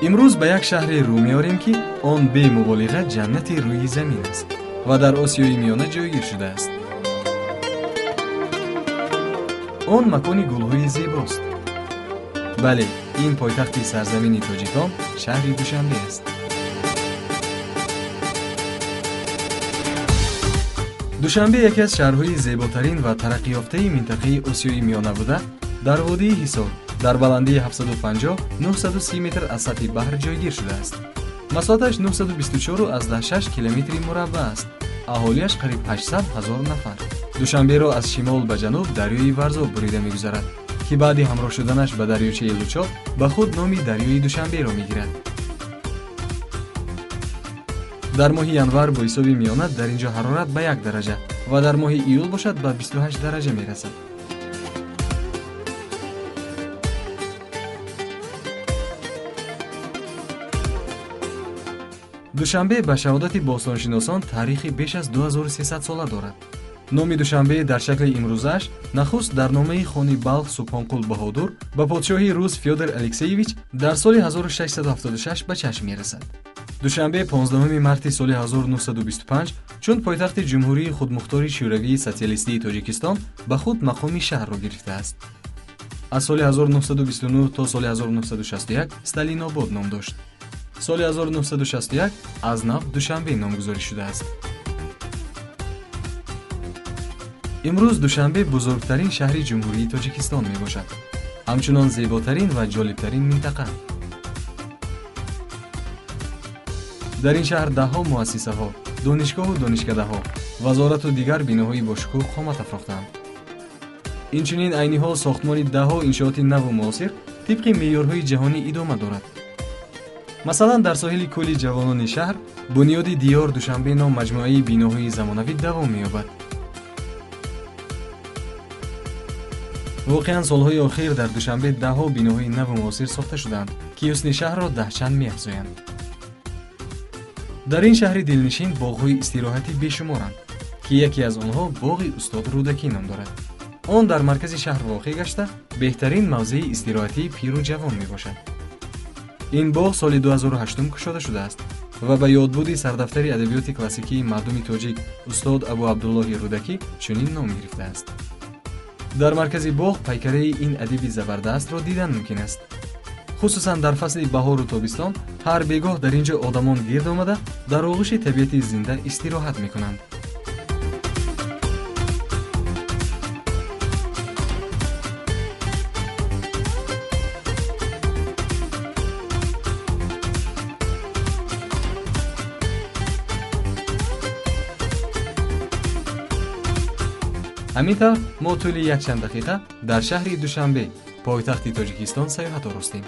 Имрӯз ба як шаҳре рӯ меорем, ки он бемуболиға ҷаннати рӯи замин аст ва дар Осиёи Миёна ҷойгир шудааст. Он макони гулҳои зебост. Бале, ин пойтахти сарзамини тоҷикон шаҳри Душанбе аст. Душанбе яке аз шаҳрҳои зеботарин ва тараққиёфтаи минтақаи Осиёи Миёна буда, дар водии Ҳисор дар баландии 750-930 метр аз сатҳи баҳр ҷойгир шудааст. Масоҳаташ 924,6 километри мураббаъ аст. Аҳолиаш қариб 800 ҳазор нафар. Душанберо аз шимол ба ҷануб дарёи Варзоб бурида мегузарад, ки баъди ҳамроҳ шуданаш ба дарёчаи Лучоб ба худ номи дарёи Душанберо мегирад. Дар моҳи январ бо ҳисоби миёна дар ин ҷо ҳарорат ба 1 дараҷа ва дар моҳи июл бошад ба 28 дараҷа мерасад. Душанбе ба шаҳодати бостоншиносон таърихи беш аз 2300 сола дорад. Номи Душанбе дар шакли имрӯзааш нахуст дар номаи хони Балх Субҳонқул Баҳодур ба подшоҳи рус Фёдор Алексеевич дар соли 1676 ба чашм мерасад. Душанбе 15 марти соли 1925 чун пойтахти Ҷумҳурии худмухтори Шӯравии Социалистии Тоҷикистон ба худ мақоми шаҳрро гирифтааст. Аз соли 1929 то соли 1961 Сталинобод ном дошт. Соли 1961 аз нав Душанбе номгузорӣ шудааст. Имрӯз Душанбе бузургтарин шаҳри Ҷумҳурии Тоҷикистон мебошад. Ҳамчунон зеботарин ва ҷолибтарин минтақа. Дар ин шаҳр даҳҳо муассисаҳо, донишгоҳу донишкадаҳо, вазорату дигар биноҳои бошукӯҳ қомат афрохтаанд. Инчунин айни ҳол сохтмони даҳҳо иншооти наву муосир тибқи меъёрҳои ҷаҳонӣ идома дорад. Масалан, дар соҳили кӯли ҷавонони шаҳр бунёди Диёр Душанбе ном маҷмӯаи биноҳои замонавӣ давом меёбад. Воқеан солҳои охир дар Душанбе даҳҳо биноҳои наву муосир сохта шудаанд, ки ҳусни шаҳрро даҳчанд меафзоянд. Дар ин шаҳри дилнишин боғҳои истироҳатӣ бешуморанд, ки яке аз онҳо боғи устод Рӯдакӣ ном дорад. Он дар маркази шаҳр воқеъ гашта, беҳтарин мавзеи истироҳатии пиру ҷавон мебошад. Ин боғ соли 2008 кушода шудааст ва ба ёдбуди сардафтари адабиёти классикии мардуми тоҷик устод Абу Абдуллоҳи Рӯдакӣ чунин ном гирифтааст. Дар маркази боғ пайкараи ин адиби забардастро дидан мумкин аст. Хусусан дар фасли баҳору тобистон ҳар бегоҳ дар ин ҷо одамон гирд омада дар оғӯши табиати зинда истироҳат мекунанд. Ҳамин тавр мо тӯли якчанд дақиқа дар шаҳри Душанбе, пойтахти Тоҷикистон, сайёҳат оростем.